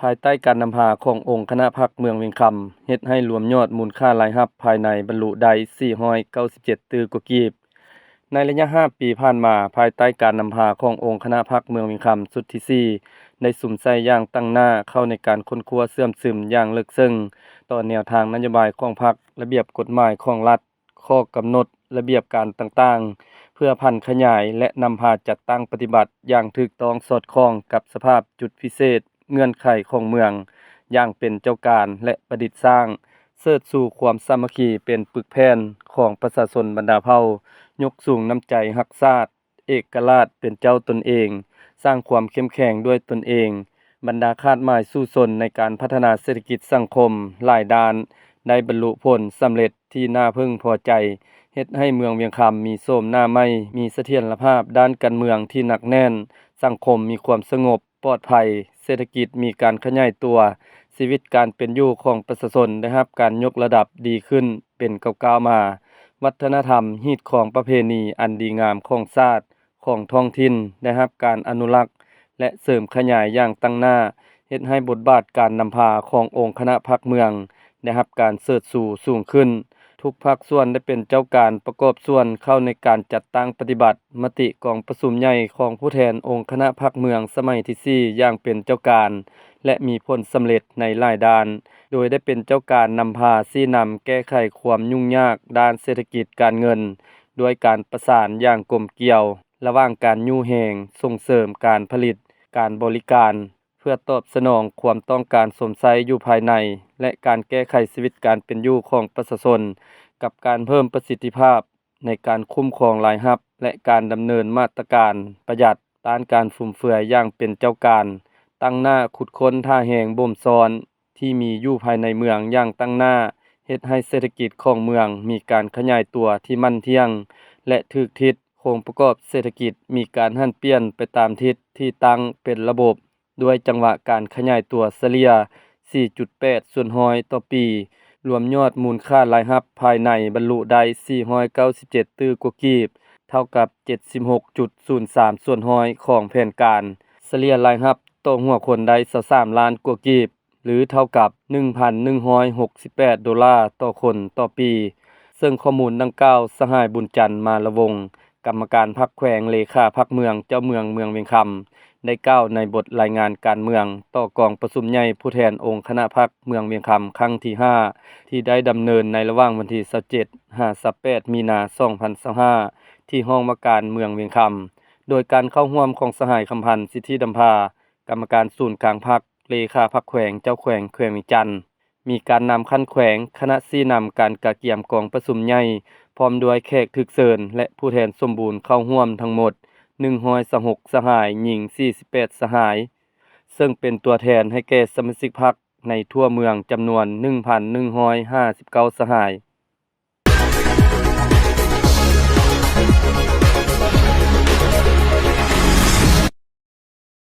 ພາຍໃຕ້ການນຳພາຂອງອົງຄະນະພັກເມືອງວຽງຄຳ ເຮັດໃຫ້ລວມຍອດມູນຄ່າລາຍຮັບພາຍໃນບັນລຸໄດ້ສີ່ຮ້ອຍເກົ້າສິບເຈັດຕື້ກວ່າກີບ. ໃນໄລຍະຫ້າປີຜ່ານມາ, ພາຍໃຕ້ການນຳພາຂອງອົງຄະນະພັກເມືອງວຽງຄຳຊຸດທີສີ່ ໄດ້ສຸມໃສ່ຢ່າງຕັ້ງໜ້າເຂົ້າໃນການຄົ້ນຄວ້າເຊື່ອມຊຶມຢ່າງເລິກເຊິ່ງຕໍ່ແນວທາງນະໂຍບາຍຂອງພັກ, ລະບຽບກົດໝາຍຂອງລັດ, ຂໍ້ກຳນົດ, ລະບຽບການຕ່າງໆ ເພື່ອຜັນຂະຫຍາຍ ແລະ ນຳພາຈັດຕັ້ງປະຕິບັດຢ່າງຖືກຕ້ອງສອດຄ່ອງກັບສະພາບຈຸດພິເສດ ເງື່ອນໄຂຂອງເມືອງຢ່າງເປັນເຈົ້າການ ແລະ ປະດິດສ້າງ, ເສີດຊູຄວາມສາມັກຄີເປັນປຶກແຜ່ນຂອງປະຊາຊົນບັນດາເຜົ່າ, ຍົກສູງນ້ຳໃຈຮັກຊາດ, ເອກະລາດເປັນເຈົ້າຕົນເອງ, ສ້າງຄວາມເຂັ້ມແຂງດ້ວຍຕົນເອງ, ບັນດາຄາດໝາຍສູ້ຊົນໃນການພັດທະນາເສດຖະກິດສັງຄົມຫຼາຍດ້ານ ໄດ້ບັນລຸຜົນສຳເລັດທີ່ໜ້າເພິ່ງພໍໃຈ, ເຮັດໃຫ້ເມືອງວຽງຄຳມີໂສມໜ້າໃໝ່, ມີສະຖຽນລະພາບດ້ານການເມືອງທີ່ໜັກແໜ້ນ, ສັງຄົມມີຄວາມສະຫງົບ ປອດໄພ, ເສດຖະກິດມີການຂະຫຍາຍຕົວ, ຊີວິດການເປັນຢູ່ຂອງປະຊາຊົນໄດ້ຮັບການຍົກລະດັບດີຂຶ້ນເປັນກ້າວໆມາ, ວັດທະນະທຳ, ຮີດຄອງປະເພນີອັນດີງາມຂອງຊາດ, ຂອງທ້ອງຖິ່ນ ໄດ້ຮັບການອະນຸລັກ ແລະ ເສີມຂະຫຍາຍຢ່າງຕັ້ງໜ້າ, ເຮັດໃຫ້ບົດບາດການນຳພາຂອງອົງຄະນະພັກເມືອງໄດ້ຮັບການເສີດຊູສູງຂຶ້ນ. ທຸກພາກສ່ວນໄດ້ເປັນເຈົ້າການປະກອບສ່ວນເຂົ້າໃນການຈັດຕັ້ງປະຕິບັດມະຕິກອງປະຊຸມໃຫຍ່ຂອງຜູ້ແທນອົງຄະນະພັກເມືອງສະໄໝທີສີ່ຢ່າງເປັນເຈົ້າການ ແລະ ມີຜົນສຳເລັດໃນຫຼາຍດ້ານ, ໂດຍໄດ້ເປັນເຈົ້າການນຳພາຊີ້ນຳແກ້ໄຂຄວາມຫຍຸ້ງຍາກດ້ານເສດຖະກິດການເງິນ ດ້ວຍການປະສານຢ່າງກົມກ່ຽວລະຫວ່າງການຍູ້ແຮງສົ່ງເສີມການຜະລິດ, ການບໍລິການ ເພື່ອຕອບສະໜອງຄວາມຕ້ອງການຊົມໃຊ້ຢູ່ພາຍໃນ ແລະ ການແກ້ໄຂຊີວິດການເປັນຢູ່ຂອງປະຊາຊົນ, ກັບການເພີ່ມປະສິດທິພາບໃນການຄຸ້ມຄອງລາຍຮັບ ແລະ ການດຳເນີນມາດຕະການປະຢັດ, ຕ້ານການຟຸມເຟືອຍຢ່າງເປັນເຈົ້າການ, ຕັ້ງໜ້າຂຸດຄົ້ນທ່າແຮງບົ່ມຊ້ອນທີ່ມີຢູ່ພາຍໃນເມືອງຢ່າງຕັ້ງໜ້າ, ເຮັດໃຫ້ເສດຖະກິດຂອງເມືອງມີການຂະຫຍາຍຕົວທີ່ໝັ້ນທ່ຽງ ແລະ ຖືກທິດ, ໂຄງປະກອບເສດຖະກິດມີການຫັນປ່ຽນໄປຕາມທິດທີ່ຕັ້ງເປັນລະບົບ, ດ້ວຍຈັງຫວະການຂະຫຍາຍຕົວສະເລ່ຍສີ່ຈຸດແປດສ່ວນຮ້ອຍຕໍ່ປີ, ລວມຍອດມູນຄ່າລາຍຮັບພາຍໃນບັນລຸໄດ້ສີ່ຮ້ອຍເກົ້າສິບເຈັດຕື້ກວ່າກີບ, ເທົ່າກັບເຈັດສິບຫົກຈຸດສູນສາມສ່ວນຮ້ອຍຂອງແຜນການ, ສະເລ່ຍລາຍຮັບຕໍ່ຫົວຄົນໄດ້ຊາວສາມລ້ານກວ່າກີບ, ຫຼື ເທົ່າກັບໜຶ່ງພັນໜຶ່ງຮ້ອຍຫົກສິບແປດໂດລາຕໍ່ຄົນຕໍ່ປີ. ເຊິ່ງຂໍ້ມູນດັ່ງກ່າວ, ສະຫາຍ ບຸນຈັນ ມາລະວົງ, ກຳມະການພັກແຂວງ, ເລຂາພັກເມືອງ, ເຈົ້າເມືອງເມືອງວຽງຄຳ ໄດ້ກ່າວໃນບົດລາຍງານການເມືອງຕໍ່ກອງປະຊຸມໃຫຍ່ຜູ້ແທນອົງຄະນະພັກເມືອງວຽງຄຳຄັ້ງທີຫ້າ ທີ່ໄດ້ດຳເນີນໃນລະຫວ່າງວັນທີຊາວເຈັດ ຫາ ຊາວແປດ ມີນາ ສອງພັນຊາວຫ້າ ທີ່ຫ້ອງວ່າການເມືອງວຽງຄຳ, ໂດຍການເຂົ້າຮ່ວມຂອງສະຫາຍ ຄຳພັນ ສິດທິດຳພາ, ກຳມະການສູນກາງພັກ, ເລຂາພັກແຂວງ, ເຈົ້າແຂວງແຂວງວຽງຈັນ, ມີການນຳຂັ້ນແຂວງ, ຄະນະຊີ້ນຳການກະກຽມກອງປະຊຸມໃຫຍ່ ພ້ອມດ້ວຍແຂກຖືກເຊີນ ແລະ ຜູ້ແທນສົມບູນເຂົ້າຮ່ວມທັງໝົດໜຶ່ງຮ້ອຍຊາວຫົກສະຫາຍ, ຍິງສີ່ສິບແປດສະຫາຍ, ເຊິ່ງເປັນຕົວແທນໃຫ້ແກ່ສະມາຊິກພັກໃນທົ່ວເມືອງຈຳນວນໜຶ່ງພັນໜຶ່ງຮ້ອຍຫ້າສິບເກົ້າສະຫາຍ.